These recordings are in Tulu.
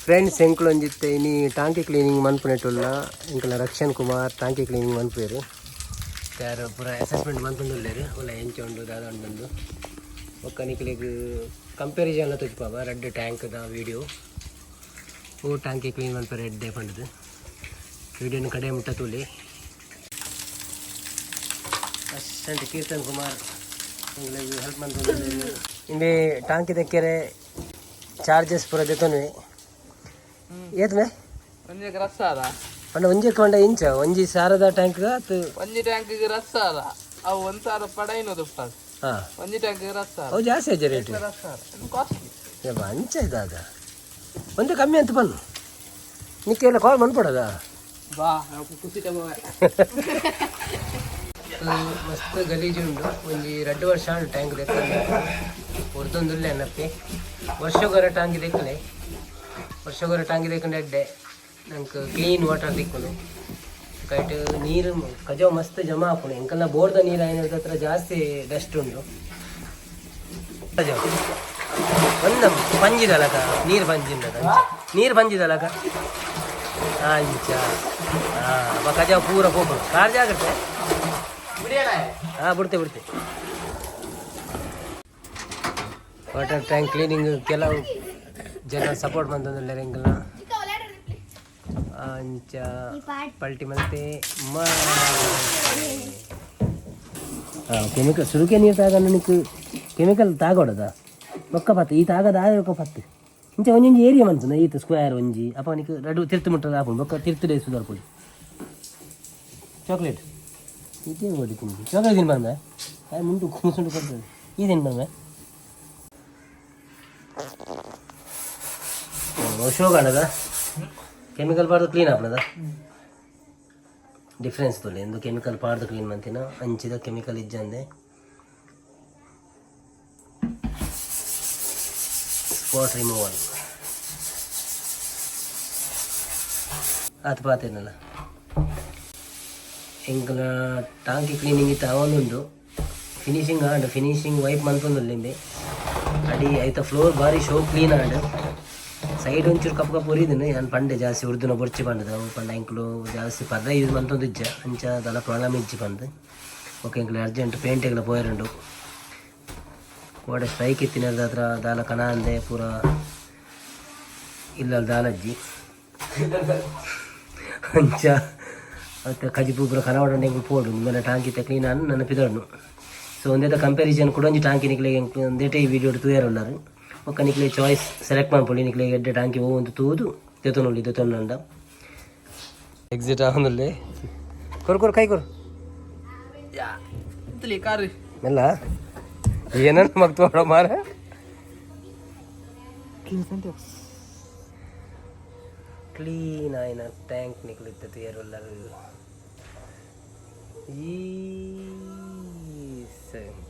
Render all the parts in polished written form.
ಫ್ರೆಂಡ್ಸ್, ಎಂಕುಲೊಂಜಿತ್ತೆ ಇನಿ ಟಾಂಕಿ ಕ್ಲೀನಿಂಗ್ ಮನ್ಪುನೆಟುಲ್ಲ. ಎಂಕಲ್ನ ರಕ್ಷಣ್ ಕುಮಾರ್ ಟಾಂಕಿ ಕ್ಲೀನಿಂಗ್ ಮನ್ಪುವೆರ್. ಯಾರು ಪೂರ ಅಸೆಸ್ಮೆಂಟ್ ಮನ್ಪೊಂದುಲ್ಲೆರ್. ಉಲ್ಲ ಎಂಚ ಉಂಡು, ದಾದ ಉಂಡು. ಬೊಕ್ಕ ನಿಕ್ಲೆಗ್ ಕಂಪ್ಯಾರಿಸನ್ ತೋಜಿಪಾವ ರಡ್ಡ್ ಟ್ಯಾಂಕ್ದ ವೀಡಿಯೋ. ಓ ಟಾಂಕಿ ಕ್ಲೀನ್ ಮನ್ಪೆರೆ ಎಡ್ಡೆ ಪಂಡುದು. ವೀಡಿಯೋನ ಕಡೆ ಮುಟ್ಟ ತೂಲೆ. ಅಸಿಸ್ಟೆಂಟ್ ಕೀರ್ತನ್ ಕುಮಾರ್ ಎಂಕ್ಲೆಗ್ ಹೆಲ್ಪ್ ಮನ್ಪೊಂದುಲ್ಲೆರ್. ಇಂಬೆ ಟಾಂಕಿ ದಕ್ಕೆರೆ ಚಾರ್ಜಸ್ ಪೂರ ದೆತೊನುವೆ. ಏತ್ ಮೇ? ಒಂಜೆಗ್ 2000. ಪಂಡ ಒಂಜೆಕ್ ಪಂಡ ಇಂಚ ಒಂಜಿ ಸಾರದ ಟ್ಯಾಂಕ್ ಅತ್? ಒಂಜಿ ಟ್ಯಾಂಕ್ 2000. ಅವು 1015 ಉಪ್ಪದು. ಒಂಜಿ ಟ್ಯಾಂಕ್ 2000. ಅವು ಜಾಸ್ತಿ ಆಯ್ತು ರೇಟ್. 2000 ಕಾಸ್ಟ್ಲಿ. ಅಂಚ ಇದಾದ ಒಂದೇ ಕಮ್ಮಿ ಅಂತ ಬನ್ನು. ನಿಕ್ಕೆಲ್ಲ ಕಾಲ್ ಮನ್ಪಡದ. ಬಾ, ಖುಷಿ. ಮಸ್ತ್ ಗಲೀಜು ಉಂಡು. ಒಂಜಿ 2 ವರ್ಷ ಆಂಡ್ ಟ್ಯಾಂಕ್ ದೆಕ್ಕಂದೆ. ಉರ್ದೊಂದುಲ್ಲೆ ಅನ್ನಪ್ಪೆ. ವರ್ಷಗೊರ ಟಾಂಕಿ ದೆಕ್ಕಲೆ. ವರ್ಷಗೊರ ಟಾಂಕಿ ದೆಕ್ಕಂಡೆ ಎಡ್ಡೆ, ನಂಗೆ ಕ್ಲೀನ್ ವಾಟರ್ ತಿಕ್ಕುಂಡು. ಕೈಟ್ ನೀರು ಕಜವು ಮಸ್ತ್ ಜಮಾ ಆಪುಂಡು. ಎಂಕಲ್ನ ಬೋರ್ದ ನೀರು ಆಯ್ನ ಹತ್ರ ಜಾಸ್ತಿ ಡಸ್ಟ್ ಉಂಡು ಕಜವು. ಒಂದ ಪಂಜಿದಲಕ ನೀರು ಪಂಜಿಂದ, ನೀರು ಪಂಜಿದಲಕ ಅಂಚ. ಹಾಂ, ಕಜವು ಪೂರ ಪೋಪುಂಡು. ಕಾರ್ ಜಾಗ್ರತೆ. ಹಾಂ, ಬಿಡ್ತೆ ಬಿಡ್ತೆ. ವಾಟರ್ ಟ್ಯಾಂಕ್ ಕ್ಲೀನಿಂಗ್ ಕೆಲವು ಜನ ಸಪೋರ್ಟ್ ಮಂತೊಂದುಲ್ಲೆರ್ ಎಂಕಲ್ನ. ಅಂಚ ಪಲ್ಟಿ ಮಲ್ತೆ. ಕೆಮಿಕಲ್ ಸುರುಕೆ ನೀರು ತಾಗಂಡ ನಿಕ್ ಕೆಮಿಕಲ್ ತಾಗೊಡದ. ಬೊಕ್ಕ ಪತ್ತು ಈ ತಾಗದ ಆಯ ಬೊಕ್ಕ ಪತ್ತು ಇಂಚ ಒಂಜೊಂಜಿ ಏರಿಯಾ ಮನ್ಪುನ. ಈತ ಸ್ಕ್ವೇರ್ ಒಂಜಿ ಅಪ್ಪ ನಿಕ್ ರಡ್ಡು ತಿರ್ತು ಮುಟ್ಟದ ಆಪುಂಡು. ಬೊಕ್ಕ ತಿರ್ತು ಡೇಸ್ ಸುದಾರ್ಪುಡಿ. ಚಾಕ್ಲೇಟ್ ಇದೇ ಓಡಿ ತಿಂದು. ಚಾಕ್ಲೇಟ್ ತಿನ್ಬಂದ ಆಯ್ ಮುಂಡು ಕುಸುಂಡು ಕೊಡ್ತದೆ. ಈ ತಿನ್ಬಂದ ಶೋಕ್ ಆಂಡದ. ಕೆಮಿಕಲ್ ಪಾಡ್ದು ಕ್ಲೀನ್ ಆಪುನದ ಡಿಫ್ರೆನ್ಸ್ ತೋಲೆ. ಎಂದು ಕೆಮಿಕಲ್ ಪಾಡ್ದು ಕ್ಲೀನ್ ಮಂತಿನ, ಅಂಚಿದ ಕೆಮಿಕಲ್ ಇಜ್ಜಂದೆ. ಸ್ಪಾಟ್ ರಿಮೂವಲ್ ಆತ್ ಪಾತೆರ್ನಲ್ಲ. ಎಂಕಲ್ನ ಟಾಂಕಿ ಕ್ಲೀನಿಂಗ್ ಇತ್ತು ಆವೊಂದುಂಡು. ಫಿನಿಶಿಂಗ್ ಆಂಡ್. ಫಿನಿಶಿಂಗ್ ವೈಪ್ ಮನ್ಪೊಂದುಲ್ಲೆ ಇಂಬೆ. ಅಡಿ ಐತ ಫ್ಲೋರ್ ಬಾರಿ ಶೋ ಕ್ಲೀನ್ ಆಂಡ್. ಸೈಡ್ ಒಂಚೂರು ಕಪ್ಪು ಕಪ್ಪು ಉರಿದಿನ. ಯಾನ್ ಪಂಡೆ ಜಾಸ್ತಿ ಉರ್ದುನ ಬೊರ್ಚಿ ಪಂಡದ. ಅವು ಪಂಡ ಎಂಕುಲು ಜಾಸ್ತಿ ಪರ್ರೆ ಯೂಸ್ ಮಂತೊಂದಿಜ್ಜ, ಅಂಚ ದಾಲ ಪ್ರಾಬ್ಲಮ್ ಇಜ್ಜಿ ಪಂದ್. ಓಕೆ, ಎಂಕುಲು ಅರ್ಜೆಂಟ್ ಪೇಂಟೆಗ್ಲ ಪೋಯೆರುಂಡು. ಕೋಡೆ ಸ್ಟ್ರೈಕ್ ಇತ್ತಿನದ್ರ ದಾಲ ಕನ ಅಂದೆ ಪೂರ ಇಲ್ಲಲ್ ದಾಲಜ್ಜಿ. ಅಂಚ ಅತ್ತ ಕಜಿಪು ಪೂರ ಕನವಡಂಡ. ಎಂಕುಲು ಪೋಡು ಮೇಲೆ ಟಾಂಕಿ ಕ್ಲೀನ್ ಆನ್ ನನ್ನ ಪಿದರ್ನು. ಸೊ ಒಂದೇತ ಕಂಪ್ಯಾರಿಸನ್ ಕೂಡ ಒಂಜಿ ಟಾಂಕಿ ನಿಕ್ಲೆಗ್ ಎಂಕ್ ಒಂದೇಟೆ ಈ ವಿಡಿಯೋ ತೂಯರುಲ್ಲಾರು. ಬೊಕ್ಕ ನಿಕ್ಲೆ ಚಾಯ್ಸ್ ಸೆಲೆಕ್ಟ್ ಮನ್ಪೊಲಿ. ನಿಕ್ಲೆಗ್ ಎಡ್ಡೆ ಟಾಂಕಿ ಒವು ತೂದು ದೆತೊನೊಲಿ. ದೆತೊನಂಡ ಎಕ್ಸಿಟ್ ಆವೊಂದುಲ್ಲೆ. ಕೊರು ಕೊರು, ಕೈ ಕೊರು. ಇತ್ತಲಿ ಕಾರ್. ಮೆಲ್ಲ. ಏನನ್ನ ಮಗ್ತು ಮಾರ. ಕ್ಲೀನ್ ಆಯ್ನ ಟ್ಯಾಂಕ್ ನಿಕ್ಲು ಇತ್ತೆ ತೂಯರುಲ್ಲರು. ಈ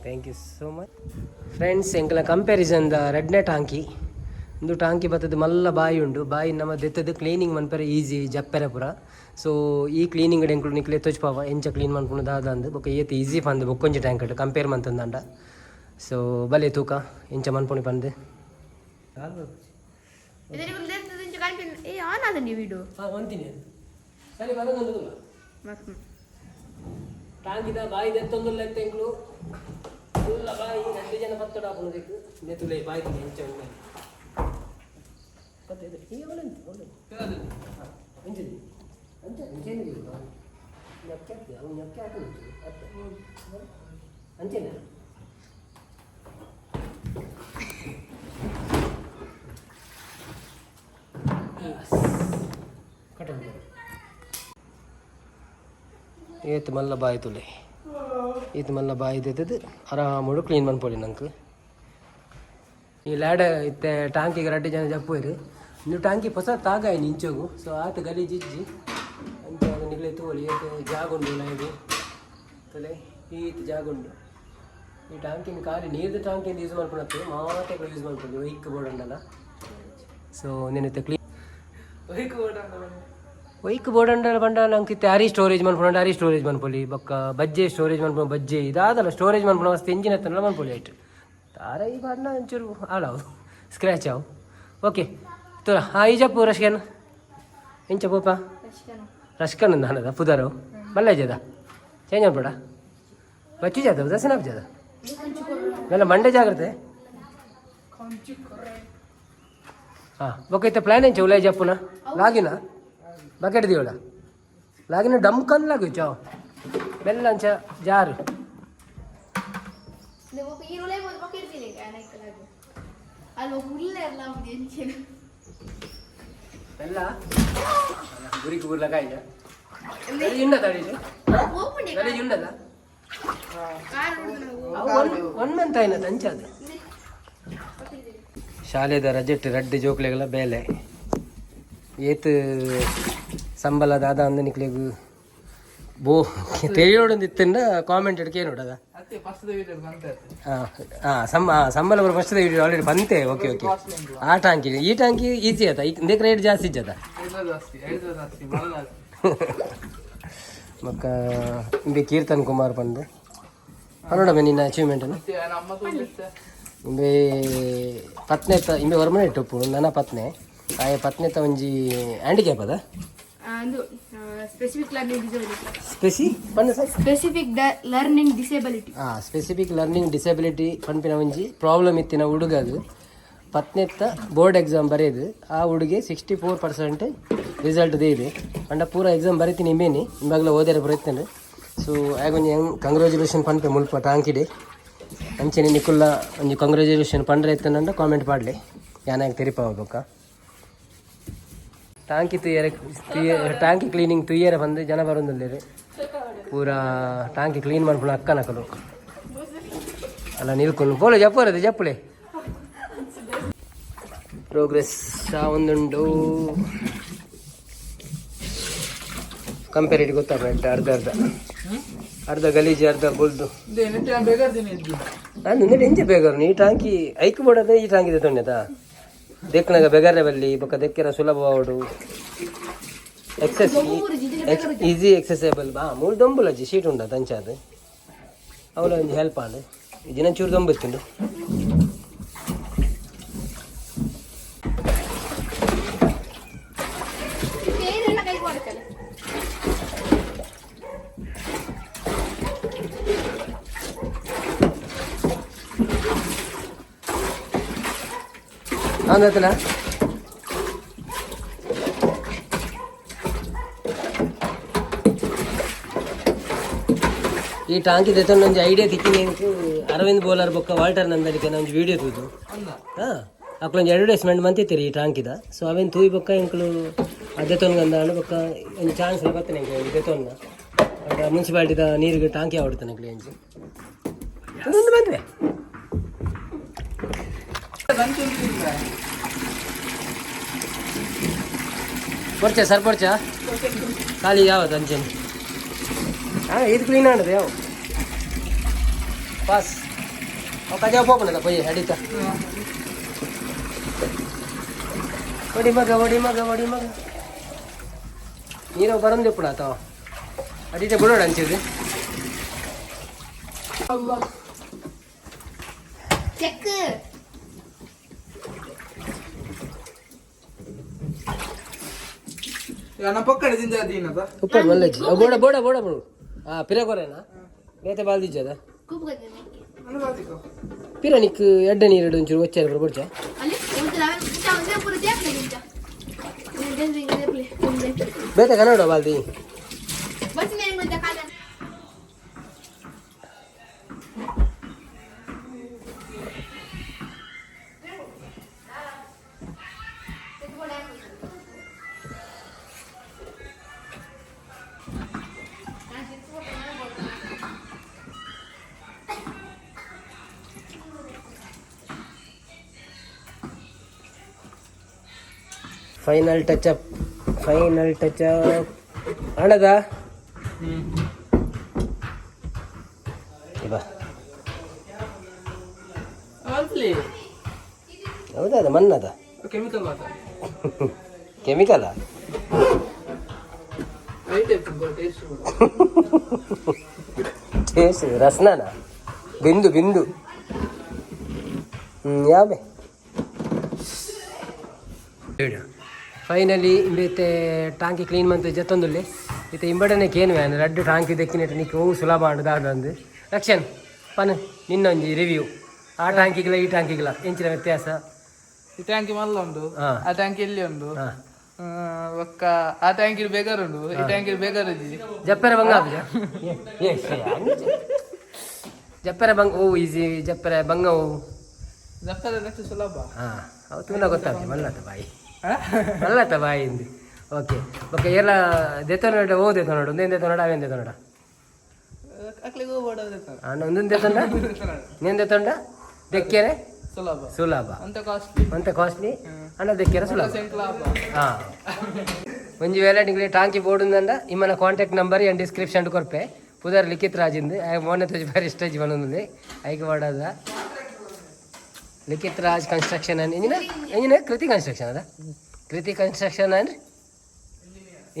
Thank you so much, friends. ಎಂಕಲ ಕಂಪ್ಯಾರಿಸನ್ the ರಡ್ನೆ ಟಾಂಕಿ. ಉಂದು ಟಾಂಕಿ ಬತ್ತದ ಮಲ್ಲ ಬಾಯಿ ಉಂಡು. ಬಾಯಿ ನಮ್ಮ ದೆತ್ತದು ಕ್ಲೀನಿಂಗ್ ಮನ್ಪೆರೆ ಈಸಿ, ಜಪ್ಪೆರೆ ಪೂರ. ಸೊ ಈ ಕ್ಲೀನಿಂಗ್ ಎಂಕುಲು ನಿಕ್ಲೆ ತೋಜ್ಪಾವ ಎಂಚ ಕ್ಲೀನ್ ಮನ್ಪುಂಡು, ದಾದ ಅಂದ್, ಬೊಕ್ಕ ಏತ್ ಈಸಿ ಪಂದ್ ಬೊಕ್ಕೊಂಜಿ ಟ್ಯಾಂಕ್ ಕಂಪೇರ್ ಮಂತಂದಾಂಡ. ಸೊ ಬಲೆ ತೂಕ ಎಂಚ ಮನ್ಪುಣಿ ಪಂದ್. ಏ, ಆನ್ ಆದಂಡಿ ವಿಡಿಯೋ. ಹಾಂ, ಒಂತೀನಿ ಸರಿ ಬರೋದೊಂದು. ಮಸ್ತ್. ಟಾಂಕಿದ ಬಾಯಿ ದೆತ್ತೊಂದುಲ್ಲ ಎಂಕ್ಲು. ಫುಲ್ಲ ಬಾಯಿ ರಡ್ಡು ಜನ ಪತ್ತೊಡು ಆಪುಂಡು ದೆಕ್ಕು ದೆತ್ತುಲೆ. ಬಾಯಿ ತುಲೆ ಎಂಚ ಉಂಡು ಪತ್ತೆ ಇದು. ಈ ಅವಳಂತೆ ಅವಳಂತೆ. ಅಂಚೆ ಅಂಚೆ ಅಂಚೆನೆ. ñೊಕ್ಕೆ ಹಾಕ್ತಿ ಅವು ñೊಕ್ಕೆ ಹಾಕುದು ಅತ್ತ ಅಂಚೆನೆ. ಕಟ್ಟಂತೆ ಏತ್ ಮಲ್ಲ ಬಾಯಿ ತುಲೆ. ಈತ್ ಮಲ್ಲ ಬಾಯಿ ದೆತ್ತದು ಆರಾಮಡು ಕ್ಲೀನ್ ಮನ್ಪೊಲಿ ನಂಕ್. ಈ ಲ್ಯಾಡ ಇತ್ತೆ ಟಾಂಕಿಗೆ ರಡ್ಡ್ ಜನ ಜಪ್ಪುವೆರ್. ಇಂದು ಟಾಂಕಿ ಪೊಸ ತಾಗಾಯಿನಿ ಇಂಚೊಗು. ಸೊ ಆತ್ ಗಲೀಜ್ ಇಜ್ಜಿ. ಅಂಚ ನಿಕ್ಲೆ ತೂವೊಲಿ ಏತ್ ಜಾಗ ಉಂಡು ಉಲಾಯಿಗ್. ತೂಲೆ, ಈತ್ ಜಾಗ ಉಂಡು. ಈ ಟಾಂಕಿನ ಖಾಲಿ ನೀರ್ದ ಟಾಂಕಿಂದ ಯೂಸ್ ಮಲ್ಪುನತ್ತು, ಮಾತೆಗ್ಲ ಯೂಸ್ ಮಲ್ಪೊಲಿ ಒಯ್ಕ್ ಬೋಡಂಡಲ. ಸೊ ನೆನೆತ ಕ್ಲೀನ್ ಒಯ್ಕ್ ಬೋಡಂಡಲ ಪಂಡ ನಂಕ್ ಇತ್ತೆ ಅರಿ ಸ್ಟೋರೇಜ್ ಮನ್ಪುನಂಡ ಅರಿ ಸ್ಟೋರೇಜ್ ಮನ್ಪೊಲಿ. ಬೊಕ್ಕ ಬಜ್ಜೆ ಸ್ಟೋರೇಜ್ ಮನ್ಪುನ ಬಜ್ಜೆ ಇದಾದಲ್ಲ ಸ್ಟೋರೇಜ್ ಮನ್ಪುನ ವಸ್ತು ಎಂಜಿನ ಎತ್ತನಲ ಮನ್ಪೊಲಿ. ಐಟ್ ತಾರೈ ಪಾಡ್ನ ಒಂಚೂರು ಹಾಳಾವು, ಸ್ಕ್ರ್ಯಾಚ್ ಆವು. ಓಕೆ. ತುರ ಆ ಈಜಪ್ಪು ರಶ್ಕನ್ ಎಂಚ ಪೋಪ ರಶ್ಕನ್ ನಾನದ ಪುದರು ಮಲ್ಲ ಜದ ಚೇಂಜ್ ಮಾಡ್ಬೇಡ ಬಚ್ಚಿ ಜಾತ ದಸನ ಜಾತ ಮೆಲ್ಲ ಮಂಡೆ ಜಾಗ್ರತೆ. ಹಾಂ ಬೊಕ್ಕ ಇತ್ತೆ ಪ್ಲ್ಯಾನ್ ಎಂಚ ಉಲೈ ಜಪ್ಪುನ ಲಾಗಿನ ಬಕೆಟ್ ದಿವಡ ಲಾಗಿನ ಡಮ್ ಕನ್ ಲಾಗು ಚಾವ್ ಬೆಲ್ಲ ಅಂಚ ಜಾರು. ಬೆಲ್ಲ ಗುರಿಗೆ ಬುರ್ಲ ಕಾಯ್ದ ಉಂಡದ ಗಲೀಜು ಉಂಡದ ಒನ್ ಮಂತ್ ಆಯ್ನ ಅಂಚಾದ ಶಾಲೆದ ರಜೆಟ್ ರಡ್ಡ್ ಜೋಕ್ಲೆಗಳ ಬೇಲೆ ಏತ್ ಸಂಬಳ ದಾದ ಅಂದ ನಿಕ್ಲೆಗ್ ಬೋ ತೆರಿಯೋಡೊಂದಿತ್ತಿಂದ ಕಾಮೆಂಟ್ ಎಡ್ಕೆ ನೋಡದ. ಅತ್ತೆ ಫಸ್ಟ್ ವಿಡಿಯೋ ಬಂತ. ಹಾಂ ಹಾಂ ಸಂ ಹಾಂ ಸಂಬಳ ಬರೋ ಫಸ್ಟ್ ವಿಡಿಯೋ ಆಲ್ರೆಡಿ ಬಂತೆ. ಓಕೆ ಓಕೆ, ಆ ಟಾಂಕಿ ಈ ಟಾಂಕಿ ಈಸಿ ಆತ, ಇದಕ್ಕೆ ರೇಟ್ ಜಾಸ್ತಿ ಇಜ್ಜದ. ಐದು ಜಾಸ್ತಿ, ಐದು ಜಾಸ್ತಿ ಮಲ್ಲ. ಬೊಕ್ಕ ಇಂಬೆ ಕೀರ್ತನ್ ಕುಮಾರ್ ಪಂದ್ ಪನ್ನೊಡ ನಿನ್ನ ಅಚೀವ್ಮೆಂಟ್. ಮತ್ತೆ ನಮ್ಮ ತೋರಿಸ್ತೆ. ಇಂಬೆ ಪತ್ನೆ ಇಂಬೆ ಹೊರಮನೆ ಇಟ್ಟುಪ್ಪು ನನ್ನ ಪತ್ನೆ ಆಯ ಪತ್ನೆತ ಒಂಜಿ ಹ್ಯಾಂಡಿಕ್ಯಾಪ್ ಅದ. ಅಂದು ಸ್ಪೆಸಿಫಿಕ್ ಲರ್ನಿಂಗ್ ಡಿಸಬಿಲಿಟಿ. ಸ್ಪೆಸಿ ಪಂಡ ಸರ್. Specific learning disability. ಹಾಂ, ಸ್ಪೆಸಿಫಿಕ್ ಲರ್ನಿಂಗ್ ಡಿಸಬಿಲಿಟಿ ಪನ್ಪಿನ ಒಂಜಿ ಪ್ರಾಬ್ಲಮ್ ಇತ್ತಿನ ಹುಡುಗದು ಪತ್ನೆತ್ತ ಬೋರ್ಡ್ ಎಕ್ಸಾಮ್ ಬರೆಯೋದು ಆ ಹುಡುಗಿ 64% ರಿಸಲ್ಟ್ ಇದೆ ಪಂಡ ಪೂರ ಎಕ್ಸಾಮ್ ಬರೀತೀನಿ ಇಂಬೇನಿ ಇಂಬಾಗ್ಲ ಓದಾರ ಪ್ರಯತ್ನ. ಸೊ ಆಗ ಒಂಜಿ ಕಂಗ್ರ್ಯಾಚುಲೇಷನ್ ಪನ್ಪೆ ಮುಲ್ಪ ಟಾಂಕಿಡೆ ಅಂಚನೆ ನಿಕುಲ್ಲ ಒಂಜಿ ಕಂಗ್ರ್ಯಾಚುಲೇಷನ್ ಪಂಡ್ರೆ ಇತ್ತನಂಡ ಕಾಮೆಂಟ್ ಪಾಡ್ಲೆ ಯಾನಾಗ ತೆರಿಪಾವ. ಬೊಕ್ಕ ಟಾಂಕಿ ತುಯ್ಯರೆ ಟಾಂಕಿ ಕ್ಲೀನಿಂಗ್ ತುಯ್ಯರೆ ಬಂದು ಜನ ಬರೋದಿಲ್ಲ. ಪೂರ ಟಾಂಕಿ ಕ್ಲೀನ್ ಮಾಡ್ಕೊಂಡು ಅಕ್ಕನಕಲು ಅಲ್ಲ ನಿಲ್ಕೊಂಡು ಪೋಲೆ ಜಪ್ಪುರದು ಜಪ್ಪುಲೆ ಪ್ರೋಗ್ರೆಸ್ ಒಂದುಂಡು ಕಂಪೇರಿಟಿ ಗೊತ್ತಾಗ ಅರ್ಧ ಅರ್ಧ ಅರ್ಧ ಗಲೀಜು ಅರ್ಧ ಬುಲ್ದು. ಬೇಗಾರ್ತೀನಿ ಇದ್ದು. ನಾನು ನಿನ್ನೆ ಎಂಚ ಬೇಗಾರು ಈ ಟಾಂಕಿ ಐಕ್ ಬೋಡದ ಈ ಟಾಂಕಿ ತೊಂಡೆತ ದೆಕ್ಕನಾಗ ಬೆಗಾರೆ ಬಲ್ಲಿ ಬೊಕ್ಕ ದೆಕ್ಕೆರ ಸುಲಭ ಆವಡು ಎಕ್ಸೆಸ್ ಈಸಿ ಎಕ್ಸೆಸೇಬಲ್ ಬಾ ಮೂರು ದೊಂಬುಲಜ್ಜಿ ಶೀಟ್ ಉಂಡ ತಂಚಾದ ಅವಳ ಒಂಜಿ ಹೆಲ್ಪ್ ಆಂಡ್ ದಿನ ಚೂರು ದೊಂಬುತ್ತುಂಡು. ಕೈ ಕೊಡ್ತಲ್ಲ. ಆಂದತನ ಈ ಟಾಂಕಿ ದೆತ್ತೊಂದು ಒಂಜಿ ಐಡಿಯಾ ತಿಕ್ಕಿನಿ ಎಂಕ್ ಅರವಿಂದ್ ಬೋಲಾರ್ ಬೊಕ್ಕ ವಾಲ್ಟರ್ ನಂದಲಿಕೆ ಒಂಜಿ ವಿಡಿಯೋ ತೂದು. ಹಾಂ, ಅಕ್ಲೊಂಜಿ ಅಡ್ವರ್ಟೈಸ್ಮೆಂಟ್ ಮಂತಿತ್ತೀರಿ ಈ ಟಾಂಕಿದ. ಸೊ ಅವೇನು ತೂಯಿ ಬೊಕ್ಕ ಎಂಕ್ಲು ದೆತ್ತೊನ್ಗಂದಾಂಡ ಬೊಕ್ಕ ಒಂಜಿ ಚಾನ್ಸ್ ಎಲ್ಲ ಬತ್ತನೆ ಎಂಕ್ ಒಂಜಿ ದೆತ್ತೊನ್ನ ಮುನ್ಸಿಪಾಲ್ಟಿದ ನೀರಿಗೆ ಟಾಂಕಿ ಆವಡ್ತಾನೆ ಎಂಕ್ಲು ಎಂಚಿ ಒಂದು ಬಂದ್ರೆ. ಪೊರ್ಚ ಸರ್ ಪೊರ್ಚ ಖಾಲಿ ಯಾವತ್ತು ಅಂಚೆನೆ. ಹಾಂ, ಇದು ಕ್ಲೀನ್ ಆಡೋದು ಯಾವ ಪಾಸ್ ಅವು ಕಜಾವ್ ಪೋಪಣದ ಪೊಯ್ಯೆ ಅಡಿತ ಒಡಿ ಮಗ ಒಡಿ ಮಗ ಒಡಿ ಮಗ ನೀರು ಬರಂದು ಎಪ್ಪಡ ಆತ ಅಡಿತ ಬಿಡೋಣ ಅಂಚಿದ್ದು. ಚೆಕ್. ನನ್ನ ಪಕ್ಕಡೆ ಜಿಂಜ ದೀನದ. ಉಪ್ಪು ಮಲ್ಲಜ್ಜಿ ಬೋಡ ಬೋಡ ಬೋಡ ಬೋಡು ಹಾಂ ಪಿರ ಕೊರೇನಾ ಬೇತೆ ಬಾಲ್ದಿಜ್ಜದ. ನನ್ನ ಬಾದಿಕೋ. ಪಿರ ನಿಕ್ ಎಡ್ಡೆ ನೀರು ಒಂಚೂರು ಒಚ್ಚಾರ ಬೊಡ್ಚ. ಅಲ್ಲಿ ಒಂದು ನಾವೇ ಪೂರ ಜಾಕ್ಲೆ ಗಿಂತ ಬೇತೆ ಕನ್ನಡ ಬಾಲ್ದಿ. ಬಚ್ಚಿನ ಹೆಂಗ್ ಕಾಲ. Final touch up, final touch up ಹಣದ ಇವ. ಅನ್ಸ್ಲಿ. ಹೌದಾ ಮನ್ನದ. ಕೆಮಿಕಲ್ ಮಾತ್ರ. ಕೆಮಿಕಲ. Wait taste. ಟೇಸ್ಟ್ ರಸ್ನಾನ ಬಿಂದು ಬಿಂದು ಹ್ಞೂ ಯಾವೆ. ಫೈನಲಿ ಇಂಬೆತ್ತೆ ಟಾಂಕಿ ಕ್ಲೀನ್ ಮಂತ್ ಜತ್ತೊಂದುಲ್ಲೆ. ಇತ್ತೆ ಇಂಬಡನೆ ಕೇನು ವ್ಯಾನ್ ರಡ್ಡು ಟಾಂಕಿ ದೆಕ್ಕಿನೆಟ್ ನಿಕ್ ಓವು ಸುಲಭ ಆಂಡ್ ದಾದಂದು. ರಕ್ಷನ್, ಪನ್ ನಿನ್ನೊಂಜಿ ರಿವ್ಯೂ. ಆ ಟಾಂಕಿಗ್ಲ ಈ ಟಾಂಕಿಗ್ಲ ಎಂಚಿನ ವ್ಯತ್ಯಾಸ? ಈ ಟ್ಯಾಂಕಿ ಮಲ್ಲ ಉಂಡು. ಆ ಟ್ಯಾಂಕಿ ಎಲ್ಲಿ ಉಂಡು. ಬೊಕ್ಕ ಆ ಟ್ಯಾಂಕಿ ಬೇಗಾರ್ ಉಂಡು, ಈ ಟ್ಯಾಂಕಿ ಬೇಗಾರ್ ಇಜ್ಜಿ. ಜಪ್ಪೆರೆ ಬಂಗ ಆಪುಜ? ಜಪ್ಪೆರೆ ಬಂಗ ಓ ಈಸಿ? ಜಪ್ಪೆರೆ ಬಂಗ ಓ? ದಪ್ಪದ ನೆಕ್ಸ್ಟ್ ಸುಲಭ. ಹಾಂ, ಅವು ತೂನ ಗೊತ್ತಾಗ್ತದೆ. ಮಲ್ಲತ್ತ ಬಾಯಿ, ಮಲ್ಲತ್ತ ಬಾಯಿ ಇಂದು. ಓಕೆ ಓಕೆ, ಎಲ್ಲ ದೆತ್ತೊನಡ ಓ ದೆತ್ತೊನಡ ಒಂದೇನು ದೆತ್ತೊನಡ ಅವೇನು ದೆತ್ತೊನಡ? ಅಕ್ಲಿಗೆ ಹೋಗ್ಬೇಡ. ಅಣ್ಣ, ಒಂದೊಂದು ದೆತ್ತೊಂಡ ನೀನು ದೆತ್ತೊಂಡ ದೆಕ್ಕೆರೆ ಸುಲಭ. ಸುಲಭ. ಅಂತ ಕಾಸ್ಟ್ಲಿ. ಅಂತ ಕಾಸ್ಟ್ಲಿ ಅಣ್ಣ, ದೆಕ್ಕೆರೆ ಸುಲಭ. ಲಾಭ. ಹಾಂ, ಒಂಜಿ ವೇಳೆ ನಿಂಗೆ ಟಾಂಕಿ ಬೋರ್ಡ್ ಇಮ್ಮನ ಕಾಂಟ್ಯಾಕ್ಟ್ ನಂಬರ್ ಏನು ಡಿಸ್ಕ್ರಿಪ್ಷನ್ ಕೊರ್ಪೆ. ಪುದರ್ ಲಿಖಿತ್ ರಾಜಿಂದು. ಮೋನೆ ತೋಜಿ ಬಾರಿ ಇಷ್ಟ ಬಂದೊಂದು ಐಕ್ ಮಾಡೋದ. Likhith Raj construction and engineer engineer Kriti construction ಅದ, Kriti construction and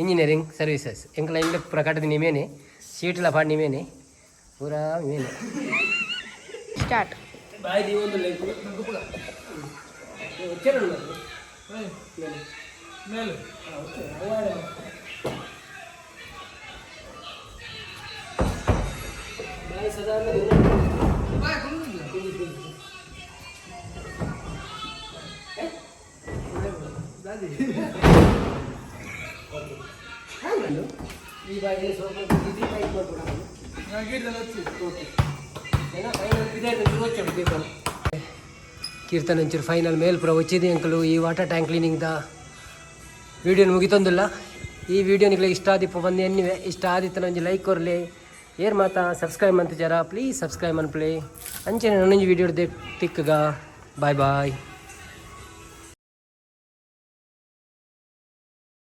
engineering services. ಎಂಕಲ ಇಂಗ್ಲ ಪೂರ ಕಟ್ಟದ ನಿಮೇನೆ, ಶೀಟ್ಲ ಪಾಡ್ ನಿಮೇನೆ, ಪೂರಾ ನಿಮೇನೆ. ಸ್ಟಾರ್ಟ್. ಬಾಯ್ ದೀವೊಂದು. ಮೇಲೆ. ಬಾಯ್ ಸದಾ. ಈ ಬಾಯಿಗೆ ಸ್ವಲ್ಪ ಇದು ಟೈಪ್ ಮಾಡ್ಕೊಡೋಣ. ಕೀರ್ತನ್ ಒಂಚೂರು ಫೈನಲ್ ಮೇಲ್ ಪೂರ వచ్చిಂది. ಅಂಕಲು ಈ ವಾಟರ್ ಟ್ಯಾಂಕ್ ಕ್ಲೀನಿಂಗ್ the ವಿಡಿಯೋನ ಮುಗಿತೊಂದಿಲ್ಲ. ಈ ವಿಡಿಯೋ ನಿಕ್ಲೆ ಇಷ್ಟ ಆದಿಪ್ಪ ಬಂದು ಎನ್ನಿವೆ. ಇಷ್ಟ ಆದಿತ್ತನ ಒಂಜಿ ಲೈಕ್ ಕೊರ್ಲೆ. ಏರ್ ಮಾತಾ ಸಬ್ಸ್ಕ್ರೈಬ್ ಮಂತಿಜಾರ, ಪ್ಲೀಸ್ ಸಬ್ಸ್ಕ್ರೈಬ್ ಮನ್ಪುಲೆ. ಅಂಚನೆ ನನೊಂಜಿ ವಿಡಿಯೋ ತಿಕ್ಕಗ. Boy boy.